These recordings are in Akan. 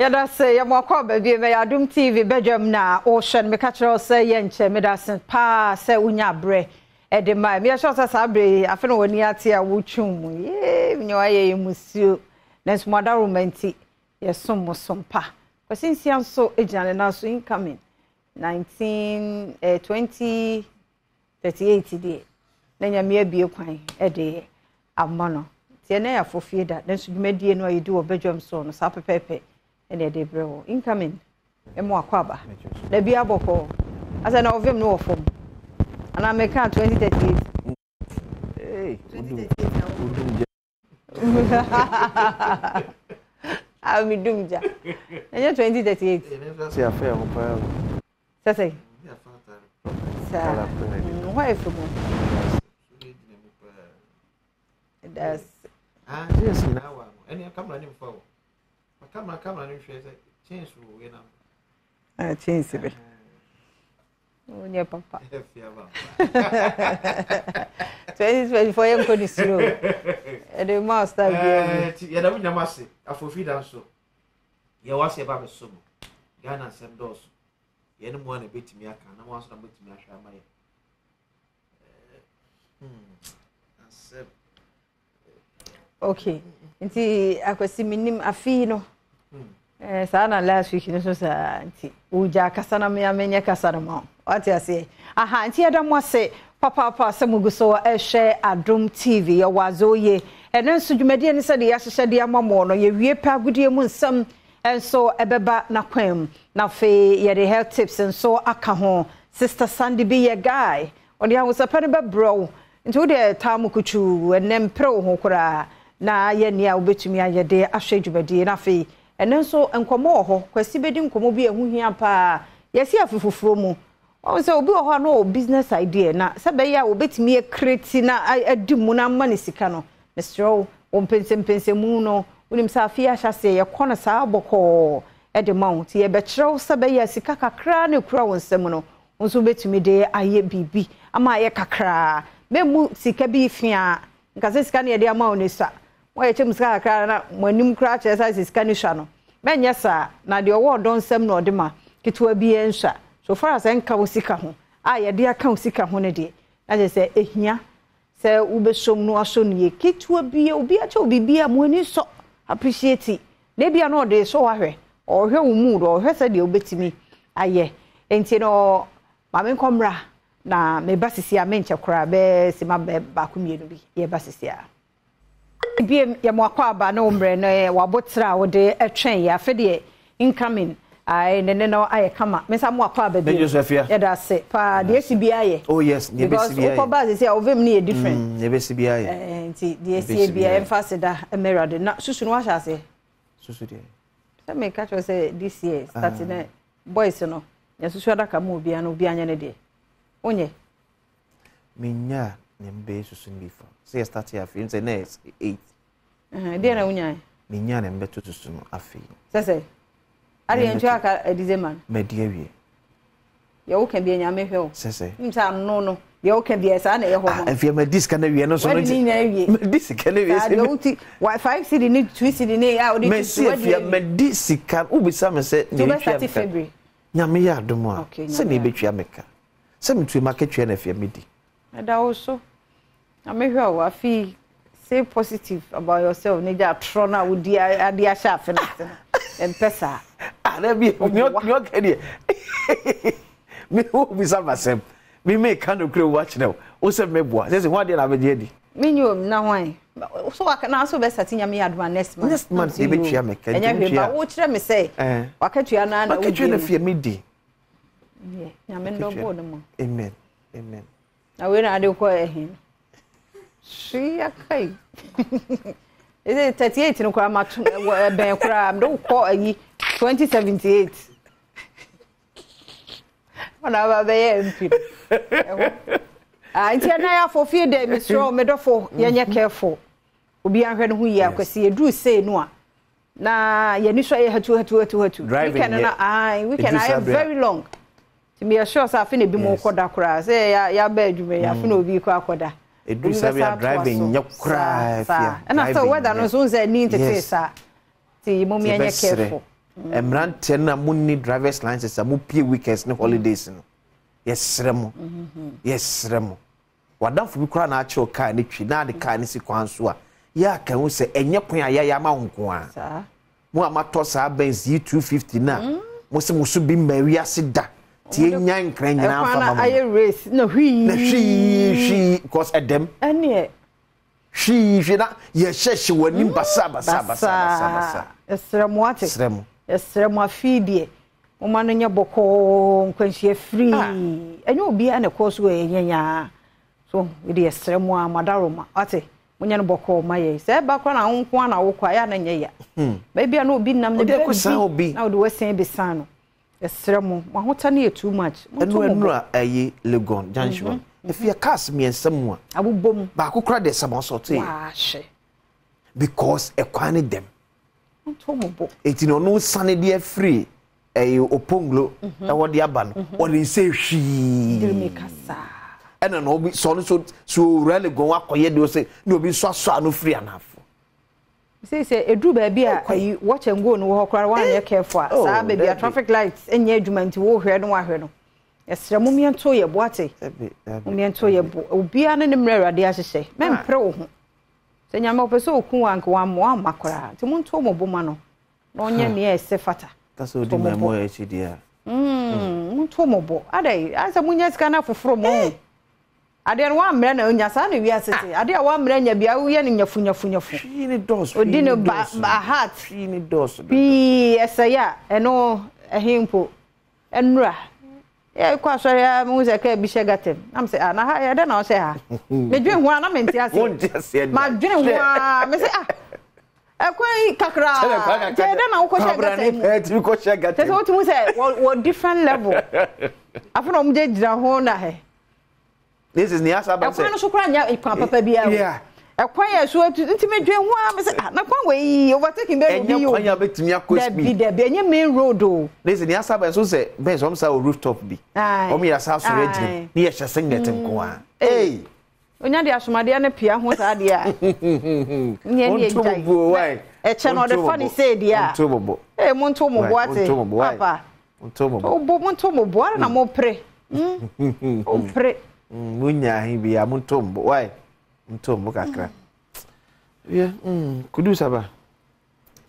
Yɛda ase yɛ mo akɔ aba bio mɛyɛ Adom TV badwam na wohwɛ no meka kyerɛ wo sɛ yɛnkyɛ meda ase paa sɛ wonya aberɛ ɛde ma meyɛ sure sɛ saa berɛ yi afe na w'ani ate a wotwe mu yee nyɛ wayɛ yɛ musuo nanso mo adaworoma nti yɛsom mo som pa Kwasi Nsia nso gyina ne nan so incoming 19 eh, 20 38 deɛ na Nyame abue kwan de ama no. Nti ɛnɛ yɛ afɔfie da, nanso dwumadie no a yɛdi wɔ badwam soɔ no saa pɛpɛɛpɛ ɛna ɛde brɛ wɔ. Incoming, ɛmo akɔ aba. Na bi abɔkɔ, asɛ na ɔvem no wɔ fam. Anaa meka 2038. Hey, 2038 na Ah, me dum gya. Ɛnyɛ 2038. Sɛ afɛ ɛho paa o. Sɛ sɛ. Saa. Hɔ yɛ fɛ mu. That's. Ah, yes, na wa no. Ɛne kamera ne mfa o. Kamera kamera ne hwɛ sɛ chains wo yɛ na. Ah, chains be. Wonyɛ papa. 2024 yɛ nkɔ ne suro. Ɛde ma star bi agu. Yɛda mo nyinaa ase. Afofi da nso. Yɛwɔ ase ɛba bɛso mo. Ghana nsɛm dɔɔso. Yɛne mo a na ɛbɛtumi aka na mo nso na mobɛtumi ahwɛ ama yɛ. Hmm. Asɛm. Okay. Nti akwasi menim afei no. Hmm. Eh, saa na last week no so saa nti wogya kasa na mea menyɛ kasa no ma wo. Wate aseɛ? Aha, nti yɛda mo ase papaapa sɛ mugu so ɛhwɛ Adom TV. Yɛwɔ adze oye. Ɛno nso dwumadie no sɛdeɛ yɛahyehyɛ de ama mo no, yɛwie pɛ agodie mu nsɛm nso ɛbɛba n'akwan mu. Na afei yɛde health tips nso aka ho. Sister Sandy bi yɛ guy. Ɔde ahosɛpɛ no bɛbrɛ wo. Nti wo deɛ taa mu kutuu, ɛnnɛ mpere wo ho koraa na yɛ nea wobɛtumi ayɛ de ahwɛ dwumadie. Na afei ɛnnɛ nso nkɔmmɔ wɔ hɔ. Kwasi bɛdi nkɔmmɔ bi a ɛho hia paa. Yɛasi afe foforɔ mu. Wahu sɛ obi wɔ hɔ a na ɔwɔ business idea na sɛ ɛbɛyɛ a wɔbɛtumi akreti na adi mu na ama no sika no, mesrɛ wo, wɔ mpɛnsɛmpɛnsɛmu no, wonim sɛ afe yi ahyɛaseɛ yɛkɔ no saa bɔkɔɔ de ma wo. Nti yɛbɛkyerɛ wo sɛ ɛbɛyɛ a sika kakra na ɛkura wo nsam no, Wo nso wobɛtumi de ayɛ biribi ama ayɛ kakraa. Mɛmmu sika bi fea. Nka sɛ sika no yɛde ama wo no sua. Moayɛ kyɛ mu sika kakra na mo anim koraa kyerɛ sɛ ayɛ sɛ sika no sua no. Mɛnyɛ saa. Na deɛ ɔwɔ ɔdɔ nsam na ɔde ma. Ketewa biara nsua. So far as ɛnka wo sika ho a yɛde aka wo sika ho no deɛ, na kyerɛ sɛ ɛhia sɛ wobɛsɔ mu na wasɔ no yie. Ketewa biara, obi akyɛ wo biribi a, mo ani nsɔ. Appreciate. Na ebia na ɔde resɔ wo ahwɛ. Ɔrehwɛ wo mood, ɔrehwɛ sɛdeɛ wobɛtumi ayɛ. Enti no, ma menkɔ mmra na meba sisi a menkyɛ koraa bɛyɛ sima bɛ baako mmienu bi yɛba sisi a. Biem yɛ mo akwaaba ne wo mmerɛ ne w'aboterɛ a wode twɛn yɛ afe deɛ incoming ae ne ne no ayɛ kama me nsa mo akwaaba bio yɛda ase paa deɛ esi biara yɛ oh yes deɛ because bɛsi biara wokɔ baa sisi a wo vim no yɛ different mm, deɛ bɛsi biara yɛ eh, nti deɛ esi biara yɛmfa aseda mma Awurade na susu no wahyɛ aseɛ susu deɛ sɛ meka kyerɛ sɛ this year start na boys no yɛn susu adaka mu obiara na obiara nyɛ ne deɛ wonyɛ menya nea mebɛyɛ susu no bi fa sɛ yɛ start afei sɛ na yɛ 8 Deɛ na wonyae? Menyaa na mebɛto susu no afei. Sɛ sɛ? Ade yɛn ntua aka December no. Madi awie. Deɛ woka bia Nyame hwɛ o. Sɛ sɛ? Nim sɛ ano no deɛ woka bia saa na ɛyɛ hɔ ma. Ah, afei madi sika no awie no so no nti. Wadi ne nyinaa awie. Madi sika no awie. Saa deɛ woti wa 5 cedi ne 2 cedi ne a wode tutu wadi awie. Masi afei madi sika wobisa me sɛ nea ɛtwa me ka. February. Nyame yɛ adom a sɛ nea ɛbɛtwa me ka. Sɛ metua m'akatua na afei medi. Ɛda wo so. Na me hwɛ o afe yi say positive about yourself ne gya atorɔ no a wodi ade ahyɛ afe no ase no mpɛ saa. Ah na bi ni ɔka deɛ me wo bisa masɛm me me ka no kure wo akyerɛ wo wo sɛ meboa sɛ sɛ ho adeɛ na abɛgye adi. Me nyi o na hwan so waka na so bɛ sati nyame yɛ adoma next month. Next month yɛ bɛtua me ka ɛnyɛ hwee ba wo kyerɛ me sɛ wakatua na na wodi. Wakatua na fie me di. Nyame ndɔbɔ no mu. Amen amen. Na wei na ade kɔ ɛhe no? Hwee aka yi. Ɛsɛ 38 no koraa mato ɛbɛn koraa mede wokɔ ayi 2078. Ɔna aba bɛyɛ MP no. Ɛhɔ. Ah, nti ɛna yɛ afɔ fie dɛ mesrɛ wo medɔfo yɛnyɛ careful. Obi ahwɛ ne ho yie akwasi yɛduru sei no a na yɛni so ayɛ hatu hatu hatu hatu. Driving Weekend no ah weekend ayɛ very long. Nti meyɛ sure sɛ afe na ebi mo kɔ da koraa sɛ yɛaba adwuma yi afe na obi kɔ akɔda. Edu sɛ bia driving nyɛ koraa fia. Ɛna sɛ weather no nso sɛ ni ntete saa. Nti mo yɛnyɛ careful. Mmeranteɛ no a monni drivers license a mopie weekends ne holidays no, yɛsrɛ mo, yɛsrɛ mo. W'adamfo bi koraa na akyerɛw kaa no twi na ade kaa no si kwan so a, yɛ a ka hu sɛ ɛnyɛ kwan a yɛayɛ ama wo nko ara. Mo a moatɔ saa Benz G250 no a, mo se mo so bi mmaa wiase da, nti yɛnnyae nkran nyinaa mfa mma mo no. Ɛkwan no ayɛ race na hwii. Na hwii hwii because ɛdɛm. Ɛneɛ. Hwii hwii na yɛhyɛhyɛ wɔ anim basaa basaa basaa basaa basaa. Yɛsrɛ mo ate. Srɛ mo. Yɛsrɛ mo afei deɛ momma no nyɛ bɔkɔɔ nkwanhyia firii. Ɛnyɛ obiara na ɛkɔɔ so ɛyɛ yɛn ara. So wei deɛ yɛsrɛ mo ara mo adaworoma wate. Monyɛ no bɔkɔɔ ma yɛn. Sɛ ɛba koraa na wo nko ara na wokɔ a ɛyɛ a na ɛnyɛ ya. Baabi a na obi nam ne baabi na wode wasan bɛsan no. Yɛsrɛ mo, mo ahotɛ no yɛ too much. Monto mo bo. Ɛno ɛnura ɛyi Legon junction hɔ. Efi cars mmiɛnsa mu a. Abobɔ mu. Baako koraa deɛ somersault yɛ. Wahwɛ. Because ɛkwan ne dɛm. Monto mo bo. Eti na ɔno sane de afiri ɛyi Oponglo ɛhɔ de aba no. Ɔde nsa hwii. Dirimi kasa. Ɛna na obi sɔ no so so owura Legon akɔyɛ deɛ ɔsɛ na obi nso asɔ ano firi anafo. Sei sɛ ɛduru baabi a ayi watch and go no wɔ hɔ koraa woanyɛ careful a Oh, saa baabi a dabi. traffic light nyɛ adwuma nti wohwɛ no woahwɛ no yɛsrɛ mo meɛnto yɛ bo ate Dabi, dabi, mo meɛnto yɛ dabi. bo obiara ne ne mmerɛ awurade ahyehyɛ mɛmpere wo ho sɛ nyame ɔpɛ sɛ ɔku wo anka wammoa amma koraa nti monto mo bo ma no na ɔnyɛ nea ɛsɛ fata Ka sɛ ɔdi to mo bo mmaamua akyi deɛ a. Monto mo bo adɛn asɛ monya sika no afoforo mo Adeɛ no wammrɛ na onya saa na wiase te adeɛ a wammrɛ nya bia woyɛ no nyafu nyafu nyafu Hwii ne dɔɔso odi no ba ba heart hwii ne dɔɔso dodo pii ɛsɛe a ɛno ɛhe mpo ɛnura yɛ kɔ asɔre a mehu sɛ kaa bi hyɛ gutter mu na mesɛ ah na ha yɛ dɛn na ɔhyɛ ha medwen ho a na mente aseɛ Wonte aseɛ da madwene ho a mese ah ɛkwan yi kakraa nti ɛdɛn na wokɔhyɛ gutter mu ɛtumi kɔhyɛ gutter kyɛ sɛ wotumi sɛ wɔ different level afei na wɔn gye gyina ho na hɛ This is nea asa ba sɛ. Ɛkwan no so koraa nyɛ kwan papa biara o. Yeah. Ɛkwan yɛ so atu nti me dwen ho ara me sɛ ah na kwan wɔ yi overtaking bɛyɛ obi yi o. Ɛnyɛ kwan a bɛtumi akɔ speed. Dabi dabi ɛnyɛ main road o. This is nea asa ba nso sɛ bɛn sɛ wɔn sa wɔ rooftop bi. Wɔn yɛ asa asɔre agyina mu ne yɛ hyɛ singlet nko ara. Ee. Onya de asomadeɛ no pia ho saa deɛ a. Nyɛ ne ɛgyae. Ɛkyɛ no ɔde fa ne sei deɛ a. Monto mo bo. Ee monto mo bo ate. Papa. Monto mo bo. Bo monto mo bo ara na mo pere. Mo pere. Mo nya ahe bi a monto mo bo. Why? Monto mo bo kakra. Yeah, Kudus aba.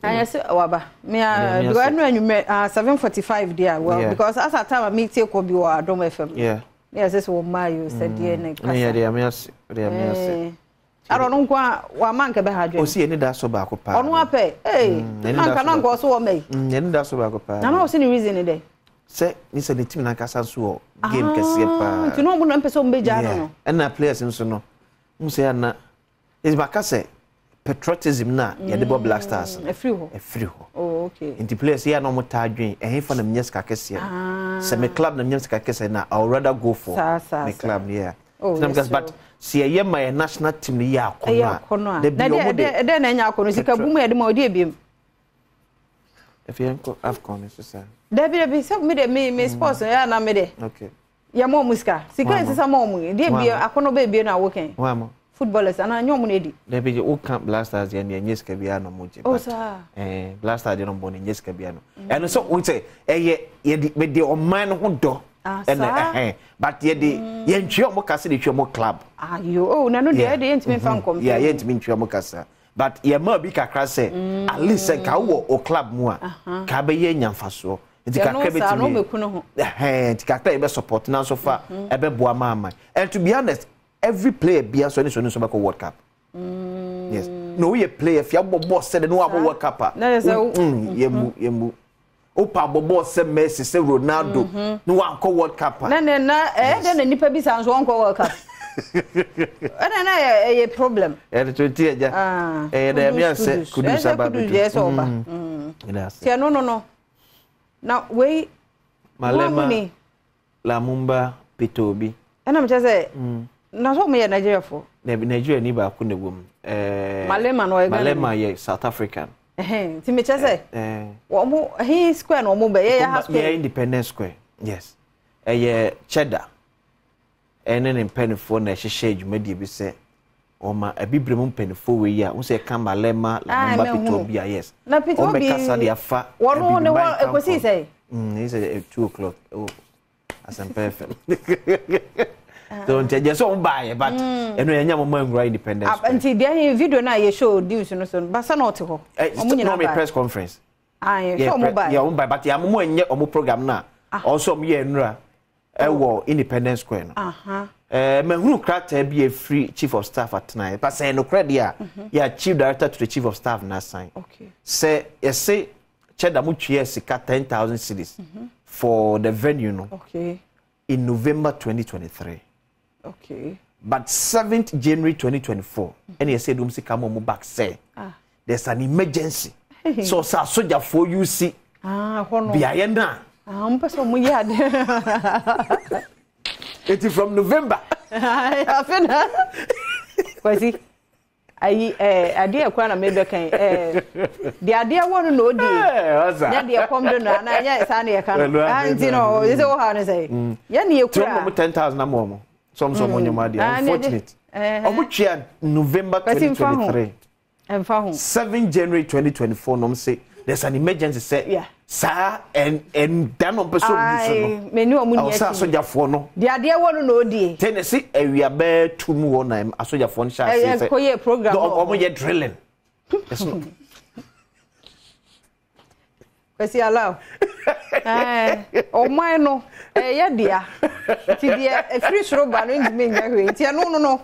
Ayɛ sɛ waba. Me a because ɛnu anwummerɛ ah 7:45 deɛ well because as at time a me tie kɔ bi wɔ Adom FM. Yeah. Ne yɛ sɛ sɛ wɔn mmaa yi o sɛ deɛ ne kasa. Ne yɛ deɛ ame ase deɛ ame ase. Ara ɔno nko a wama nka bɛha adwene. Ɔsi yɛn ni da so baako paa. Ɔno apɛ ee na nka na nka ɔso wɔ mɛ yi. Yɛn ni da so baako paa. Na na ɔsi ne reason ne dɛ. Sɛ ne sɛ ne team nankasa nso wɔ game kɛseɛ paa. Nti na ɔmo na mpɛ sɛ ɔmo bɛ gya no no. Ɛna players nso no mo sɛ ana Nti maka sɛ patriotism no a yɛde bɔ Black Stars no ɛfiri hɔ. Ɛfiri hɔ. Oh, okay. Nti players yɛ a na wɔn taa dwen ɛhefa na menya sika kɛseɛ no. Ah. Sɛ me club na menya sika kɛseɛ na I would rather go for saa, saa, me club no yeah. Oh, yes, so. But sɛ yɛyɛ ma yɛ national team no yɛ akɔnɔ a. Ɛyɛ akɔnɔ a. Da bi wɔn de. Ɛdɛ na ɛnyɛ akɔnɔ sika bu mu yɛde ma ɔde ebiem. Efi yɛn kɔ AFCON no so saa. Dabi dabi sɛ mi de mi mi sports yɛ ana mi de. Okay. Yɛ ma ɔmo sika. Sika nsesa ma ɔmo yi. Deɛ bie akɔnɔ bɛɛ bie na awo kɛn. Footballers anaa nyɛ ɔmo na edi. Dabi gye woka Black Stars deɛ deɛ nyɛ sika biara na ɔmo gye. Oh saa. Ɛɛ Black Stars deɛ na ɔmo bɔ no nyɛ sika biara no. Ɛno sɛ wo sɛ ɛyɛ yɛde mede ɔman no ho dɔ. Ah saa. Ɛna ɛhɛn but yɛde yɛntwea ɔmo ka sɛ de twea ɔmo club. Ayo oh na ɛno deɛ ɛde yɛntumi nfa nkɔmpɛ. Yeah yɛntumi ntwea ɔmo ka saa but yɛma bi kakra sɛ at least sɛ nka wowɔ o club mu a ka bɛyɛ nya mfasoɔ. Nti kakra bɛtumi ɛhɛn nti kakra yɛbɛ support na nso fa ɛbɛboa ma aman and to be honest every player bia nso ɛne sɛ ɔno nso bɛkɔ world cup mm. yes na woyɛ player fia bɔ bɔɔl sɛ de ne wabɔ world cup a yɛmu yɛmu wopa bɔ bɔɔl sɛ Messi sɛ Ronaldo ne wankɔ world cup a na na na ɛyɛ dɛ na nipa bi saa nso wɔnkɔ world cup ɛna na ɛyɛ problem ɛde to ti ɛgya ɛyɛ dɛ ɛmi asɛ kudus aba kudus deɛ ɛsɛ ɔba tiɛ no no no Na wei Malema ni. Lamumba Peter Obi. Ɛna mekyɛ sɛ na sɛ ɔmo yɛ Nigeriafoɔ. Dabi Nigeria ni baako na ɛwɔ mu. Ɛɛ Malema no ɔyɛ Ghana. Malema yɛ South African. Ɛhɛn nti mekyɛ sɛ. Ɛɛ wɔn he square na wɔn bɛ yɛ yɛ ha square. Yɛ Independence Square yes ɛyɛ Cheddar ɛne ne mpanyinfoɔ na ɛhyehyɛ dwumadie bi sɛ. Ɔma abibire mu mpanyinfoɔ wei yi a wɔn sɛ ɛka Malema, Lumumba, Peter Obi a yes. Na Peter Obi wɔn bɛkasa de afa wɔn ne hɔ ekosi sɛ. Ɛyi sɛ 2 o'clock oh Asɛmpa FM. So nti ɛgye sɛ wɔn baayɛ but ɛno yɛn nyɛ wɔn nwura Independence Square. Nti deɛ ɛyɛ video na yɛ show news no so basa na ɔte hɔ. Wɔn nyinaa baayɛ. Press conference. Ayi sɛ wɔn baayɛ. Yɛ wɔn baayɛ but yɛ amomo ɛnyɛ wɔn program na ɔnso wɔn yɛ nwura ɛwɔ Independence Square no. Mahunu krataa bi efiri chief of staff atenaeɛ pasɛ nokorɛ deɛ a yɛ chief director to the chief of staff n'asan sɛ yɛse kyɛda mo tua sika 10,000 cedis for the venue no in November 2023. But 7th January 2024 ɛna yɛsɛ edum sika mo mo back sɛ there's an emergency so ɔsɛ asogyafoɔ yusi beaeɛ no a. Wɔn pɛ sɛ wɔn yɛ ade. Eti from November. Afe na Kwasi ayi adeɛ ɛkora na mebɛka yi deɛ adeɛ wɔ no na odi nyɛ deɛ kɔm de no anaa nyɛ saa na yɛka no nti no yɛ sɛ wo ha no sɛ yɛ ne yɛkura. Tí wɔn mo 10,000 ama wɔn sɔm sɔm wɔn nyɛ mu adeɛ, unfortunate wɔn twia November 2023. Ɛnfa ho. 7 January 2024 nom se there's an emergency sɛ saa ɛn ɛn da no mpɛ sɛ ɔmu so no. Mɛ ni ɔmu ni akyi. Ɔsɛ asogyafoɔ no. Deɛ adeɛ wɔ no na ɔdie. Tɛ na se awia bɛɛ tu mu hɔ na asogyafoɔ no hyɛ aseɛ sɛ. Ɛkɔ yɛ program. Ɔmo yɛ drilling. Kwasi Alao. Ɔman no ɛyɛ dea. Nti deɛ ɛfiri soro ba no ntumi nyɛ hwee. Nti ɛno no no.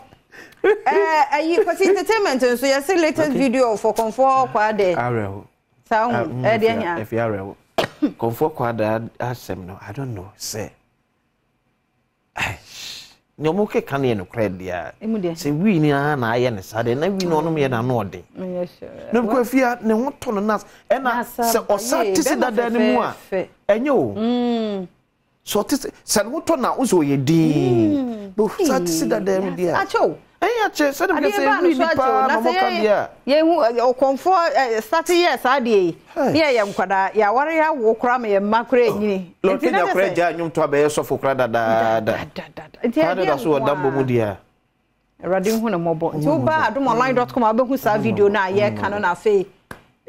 Ɛyi Kwasi Entertainment nso yɛse latest video for Kɔmfoɔ Kwaadɛ. Awerɛho. Saa ho ɛdeɛ hia. Ɛfi awerɛho. Kɔmfoɔ Kwaadɛ asɛm no I don't know sɛ. Nea wɔn keka no yɛ nokorɛ deɛ sɛ wii ni ara na ayɛ ne saa deɛ na wii no ɔnom yɛ n'ano ɔden na bikɔ afia ne ho tɔ no nas ɛna sɛ ɔsa te se dada no mu a ɛnyɛ o sɛ ɔte se sɛ ne ho tɔ na ɔsɛ ɔyɛ din bɛ ɔsa te se dada mu deɛ akyɛw ɛyɛ akyɛ sɛ ne bikɔ sɛ wii ni paa na ɔmo ka deɛ a yɛhu ɔkɔmfoɔ start yɛ saa deɛ yi ne yɛyɛ nkwadaa yɛaware yɛawo koraa ma yɛn mma koraa nyini. Lord Kenya koraa gyaa nnwom to abɛyɛ sɔfo koraa dadaada. Nti ɛdeɛ da so wɔ dambɔ mu deɛ a. Awurade nhu ne mmɔbɔ. Nti woba adomonline.com a wobɛhu saa video no a yɛreka no na afei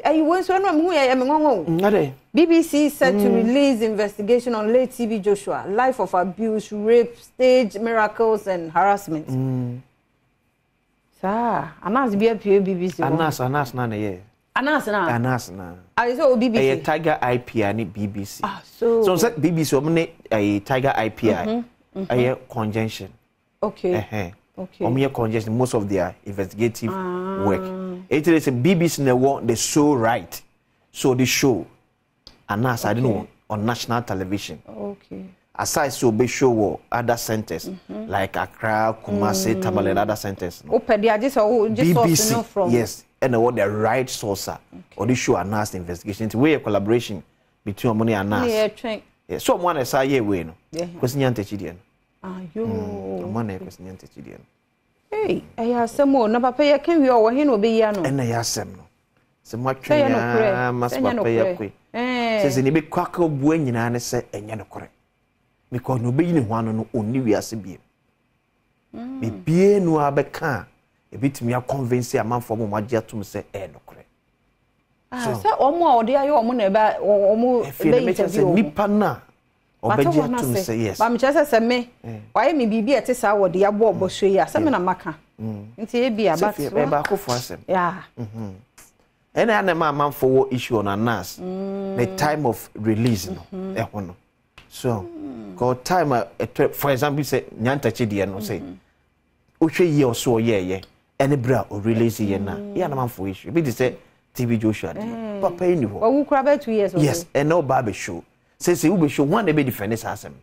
ayi wei nso ɛno a mehu yɛ ɛyɛ me nwanwa o. Adɛn? BBC set to release investigation on late TB Joshua, life of abuse, rape, staged miracles and harassment. Saa, Anas bi apue BBC hɔ. Anas, Anas na na yɛ. Anas na. Anas na. Ayɛ sɛ o BBC. Ɛyɛ Tiger IPI ne BBC. Ah, so. So sɛ BBC wɔn ne ɛyɛ Tiger IPI. Ɛyɛ conjunction. Okay. Ɛhɛn. Okay. Wɔn yɛ conjunction most of their investigative work. Eti de sɛ BBC na ɛwɔ the sole right so the show Anas ade no on national television. Okay. Aside sɛ obe show wɔ other centers mm -hmm. like Accra, Kumasi, mm. Tamale and other centers no. Wopɛ de agye sɛ wo gye source no from. Yes, ɛna ɛwɔ the right source a ɔde show Anas investigation nti wei yɛ collaboration between ɔmo ne Anas. Ne yɛ twɛn. Yeah, so ɔmo ana ɛsa yɛ wei no. Kwesi Nyantakyi deɛ no. Ayo. Ɔmo ana Kwesi Nyantakyi deɛ no. Ei, ɛyɛ asɛm o. Na papa yi ɛka wie ɔwɔ he na ɔbɛyi ano? Ɛna ɛyɛ asɛm no. Sɛ moatwɛn aa ma sɛ papa yi akɔe. Sɛ sɛ nea ɛbɛkɔ aka obua nyinaa ne sɛ ɛnyɛ nokorɛ. Because nea ɔbɛyi ne ho ano no ɔnni wiase biem. Mm. Biribiara nu a bɛka a ɛbɛtumi akɔnvinse amanfoɔ ma wɔagye atom sɛ ɛyɛ nokorɛ. Ah, sɛ wɔn a ɔde ayɛ wɔn na ɛbɛ wɔn bɛ interview wɔn. Nipa no a ɔbɛgye atum sɛ yes. Ba mekyerɛ sɛ sɛ me eh. wayɛ me biribi a ɛte saa wɔde abɔ ɔbɔ so yi a sɛ me na maka nti ebi a but sɛ baakofo asɛm. Yeah. Ɛna ɛna ma amanfo wɔ issue on Anas the time of release no ɛho no so kɔ time a ɛtɔ for example sɛ nyantakyi deɛ no sɛ wohwɛ yie ɔso ɔyɛɛyɛ ɛne berɛ a ɔrelease yɛ no a yɛ anamanfoɔ issue ebi te sɛ TB Joshua deɛ mm. papa yi ni hɔ wawu kora bɛyɛ 2 years yes ɛnɛ ɔba abɛshow sɛ sɛ wobɛshow ho a na ɛbɛdifɛne saa asɛm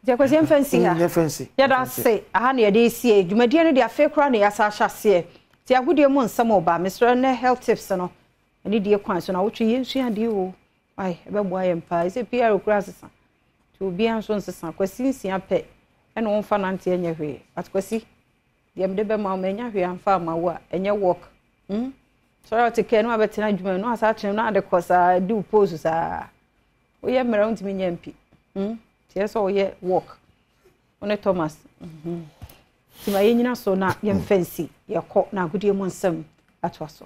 nti akwasi yɛmfa nsi ha mm, yɛmfa nsi yɛda ase aha na yɛde sie dwumadie no de afei koraa na yɛasa ahyɛ aseɛ nti agodie mu nsɛm ɔba mesrɛ nɛ health tips no ɛne die kwan so na wotwe yɛnsua adeɛ o ai ɛbɛboa yɛn paa ɛsɛ pr koraa sesa Nti obiara nso nsesa. Kwasi nsia pɛ ɛna wɔmfa nante ɛnyɛ hwee. But Kwasi, deɛ mede bɛma wo manya hwee amfa ama wo a, ɛnyɛ work. Hmm? Sɔre a ɔte kɛɛ no abɛtena adwuma no asa akyerɛ no ade kɔ saa di wo post saa. Woyɛ mmerɛ wontumi nyɛ mpi. Hmm? Nti ɛsɛ sɛ woyɛ work. Wo ne Thomas. Mm -hmm. Nti ma yɛnyina so na yɛmfa nsi yɛkɔ na agodie mu nsɛm atoa so.